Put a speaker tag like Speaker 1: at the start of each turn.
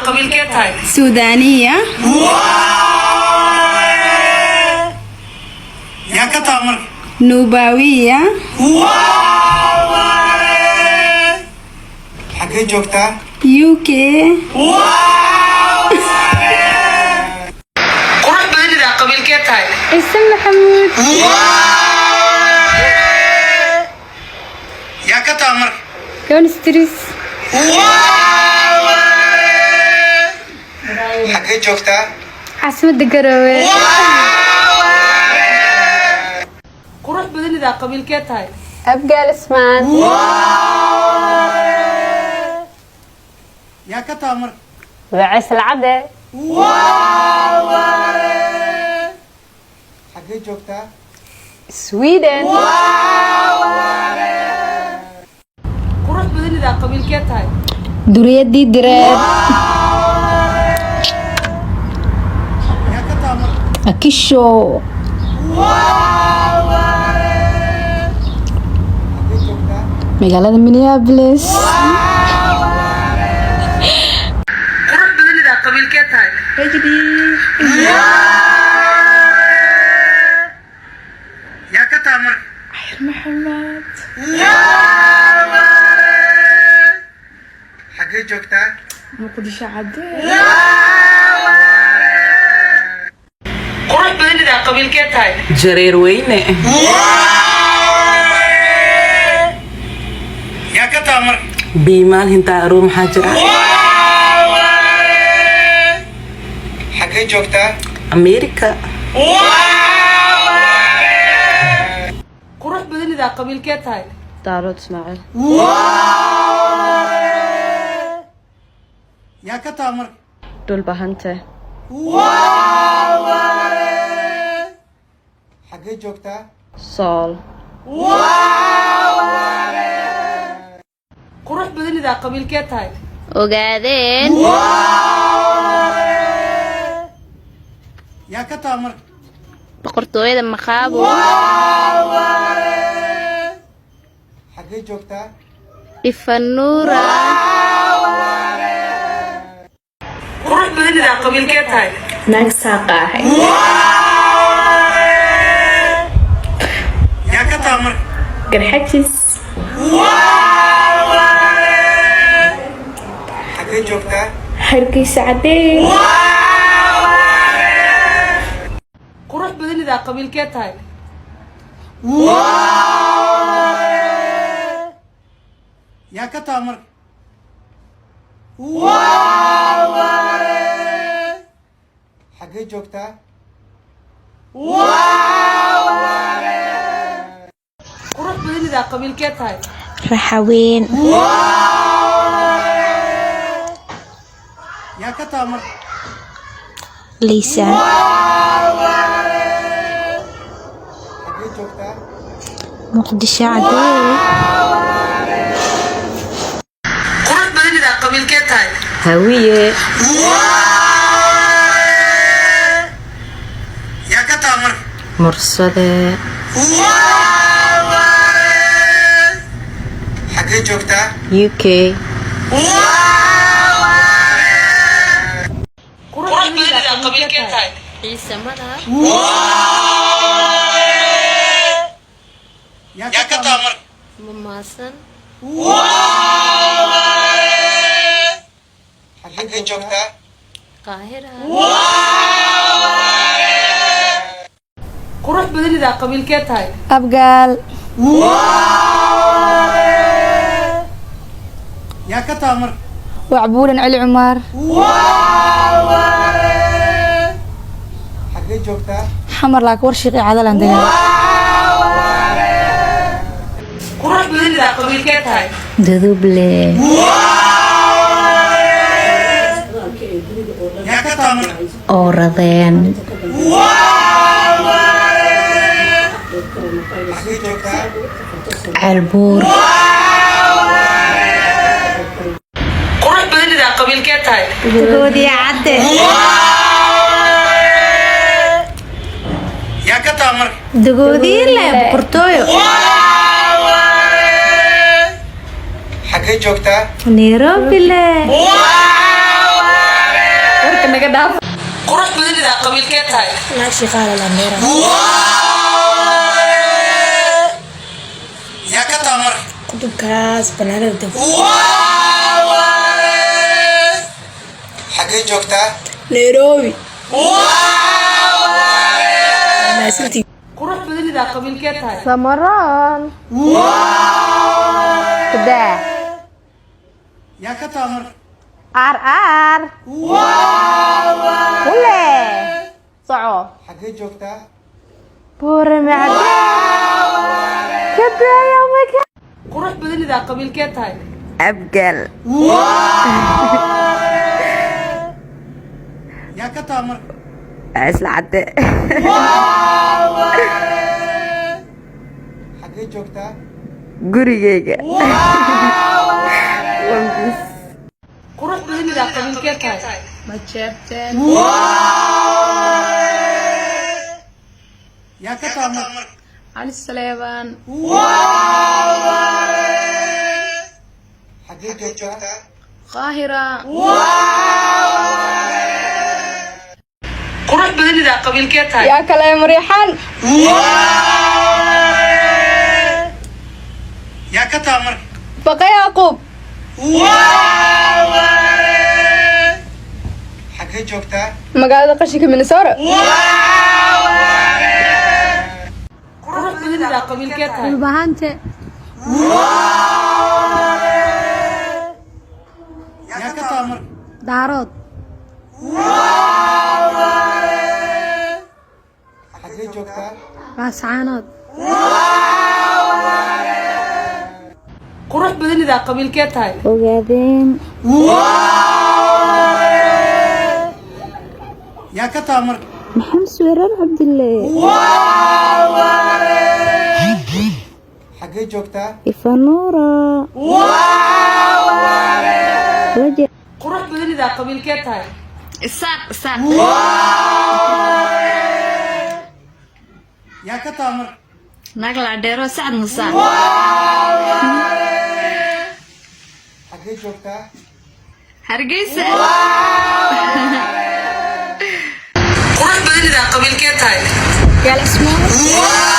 Speaker 1: Qabiilkee tahay?
Speaker 2: Suudaaniya.
Speaker 3: Yaa ka taa marka?
Speaker 2: Nuubaawiya.
Speaker 3: Xaggee joogtaa?
Speaker 2: UK.
Speaker 1: Qurux badanidaa, qabiilkee tahay?
Speaker 4: Ciise Maxamuud.
Speaker 3: Yaa ka taa marka?
Speaker 4: Gonstris.
Speaker 3: Xaggee joogtaa?
Speaker 4: Caasimadda Garowe.
Speaker 1: Qurux badanidaa, qabiilkee tahay?
Speaker 4: Abgaal Ismaan.
Speaker 3: Yaa ka taa marka?
Speaker 4: Wacaysal Cadde.
Speaker 3: Xaggee joogtaa?
Speaker 4: Sweden.
Speaker 1: Qurux badanidaa, qabiilkee tahay?
Speaker 2: Duriyadii Direed.
Speaker 3: Yaa ka taa marka?
Speaker 2: Akisho.
Speaker 3: Xaggee joogtaa?
Speaker 2: Magaalada Minneapolis.
Speaker 1: Qurux badanidaa, qabiilkee tahay?
Speaker 3: Yaa ka taa marka?
Speaker 2: Maxamed.
Speaker 3: Xaggee joogtaa?
Speaker 2: Muqdisho Cadde.
Speaker 1: Qurux badanidaa, qabiilkee tahay?
Speaker 5: Jareer weyne.
Speaker 3: Yaa ka taa marka?
Speaker 5: Biimaal hintaa aruu maxaa jira?
Speaker 3: Xaggee joogtaa?
Speaker 5: Amerika.
Speaker 1: Qurux badanidaa, qabiilkee tahay?
Speaker 6: Daarood Ismaaciil.
Speaker 3: Yaa ka taa marka?
Speaker 6: Dhulbahante.
Speaker 3: Xaggee joogtaa?
Speaker 6: Sool.
Speaker 1: Qurux badanidaa, qabiilkee tahay?
Speaker 7: Ogaadeen.
Speaker 3: Yaa ka taa marka?
Speaker 7: Boqortooyada Maqaabo.
Speaker 3: Xaggee joogtaa?
Speaker 7: Dhifanuura.
Speaker 1: Qurux badanidaa, qabiilkee tahay?
Speaker 8: Naag saaqa ahay.
Speaker 3: Yaa ka taa marka?
Speaker 8: Garxajis.
Speaker 3: Xaggee joogtaa?
Speaker 8: Hargeysa Cadee.
Speaker 1: Qurux badanidaa, qabiilkee tahay?
Speaker 3: Yaa ka taa marka? Xaggee joogtaa?
Speaker 1: Qurux badanidaa, qabiilkee tahay?
Speaker 8: Raxaween.
Speaker 3: Yaa ka taa marka?
Speaker 8: Liisaan.
Speaker 3: Xaggee joogtaa?
Speaker 8: Muqdisho Cadee.
Speaker 1: Qurux badanidaa, qabiilkee tahay?
Speaker 6: Hawiye.
Speaker 3: Yaa ka taa marka?
Speaker 6: Mursade.
Speaker 3: Xaggee joogtaa?
Speaker 6: UK.
Speaker 1: Qurux badanidaa, qabiilkee tahay?
Speaker 7: Ciise Mada.
Speaker 3: Yaa ka taa marka?
Speaker 7: Mamaasan.
Speaker 3: Xaggee joogtaa?
Speaker 7: Qaahira.
Speaker 1: Qurux badanidaa, qabiilkee tahay?
Speaker 2: Abgaal.
Speaker 3: Yaa ka taa marka?
Speaker 2: Wacbuulan Cali Cumaar.
Speaker 3: Xaggee joogtaa?
Speaker 2: Xamar laak warshiqi cadalan degan.
Speaker 1: Qurux badanidaa, qabiilkee tahay?
Speaker 6: Duduble.
Speaker 3: Yaa ka taa marka?
Speaker 6: Ooradeen.
Speaker 3: Xaggee joogtaa?
Speaker 6: Ceelbuur.
Speaker 1: Qurux badanidaa, qabiilkee tahay?
Speaker 2: Dagoodiya Cadde.
Speaker 3: Yaa ka taa marka?
Speaker 2: Dagoodiile boqortooyo.
Speaker 3: Xaggee joogtaa?
Speaker 2: Nairobi le.
Speaker 4: Dhaaf.
Speaker 1: Qurux badanidaa, qabiilkee tahay?
Speaker 8: Naag shiqaala Landheera.
Speaker 3: Yaa ka taa marka?
Speaker 8: Qudubkaas banaanada deg.
Speaker 3: Xaggee joogtaa?
Speaker 8: Nairobi. Maasantii.
Speaker 1: Qurux badanidaa, qabiilkee tahay?
Speaker 4: Samaroon. Kadaa.
Speaker 3: Yaa ka taa marka?
Speaker 4: Ar ar. Ule. Soco.
Speaker 3: Xaggee joogtaa?
Speaker 4: Boorame cadee. Kadaa, oh my God.
Speaker 1: Qurux badanidaa, qabiilkee tahay?
Speaker 5: Abgaal.
Speaker 3: Yaa ka taa marka?
Speaker 5: Isla Cadde.
Speaker 3: Xaggee joogtaa?
Speaker 5: Gurigeyga.
Speaker 1: Qurux badanidaa, qabiilkee tahay?
Speaker 7: Majeerteen.
Speaker 3: Yaa ka taa marka?
Speaker 7: Cali Saleebaan.
Speaker 3: Xaggee joogtaa?
Speaker 7: Qaahira.
Speaker 1: Qurux badanidaa, qabiilkee tahay?
Speaker 4: Yaa kale, Mariixaan.
Speaker 3: Yaa ka taa marka?
Speaker 4: Baqa Yaquub.
Speaker 3: Xaggee joogtaa?
Speaker 4: Magaalada qashinka Minnesota.
Speaker 1: Qurux badanidaa, qabiilkee tahay?
Speaker 2: Dhulbahante.
Speaker 3: Yaa ka taa marka?
Speaker 2: Daarood.
Speaker 3: Xaggee joogtaa?
Speaker 2: Laascaanood.
Speaker 1: Qurux badanidaa, qabiilkee tahay?
Speaker 8: Ogaadeen.
Speaker 3: Yaa ka taa marka?
Speaker 8: Maxamed Suweerar Cabdille.
Speaker 3: Xaggee joogtaa?
Speaker 8: Ifanuura.
Speaker 1: Qurux badanidaa, qabiilkee tahay?
Speaker 7: Isaaq, Isaaq.
Speaker 3: Yaa ka taa marka?
Speaker 7: Naag Laandheero, Sacad Muuse.
Speaker 3: Xaggee joogtaa?
Speaker 7: Hargeysa.
Speaker 1: Qurux badanidaa, qabiilkee tahay?
Speaker 8: Gaal Ismail.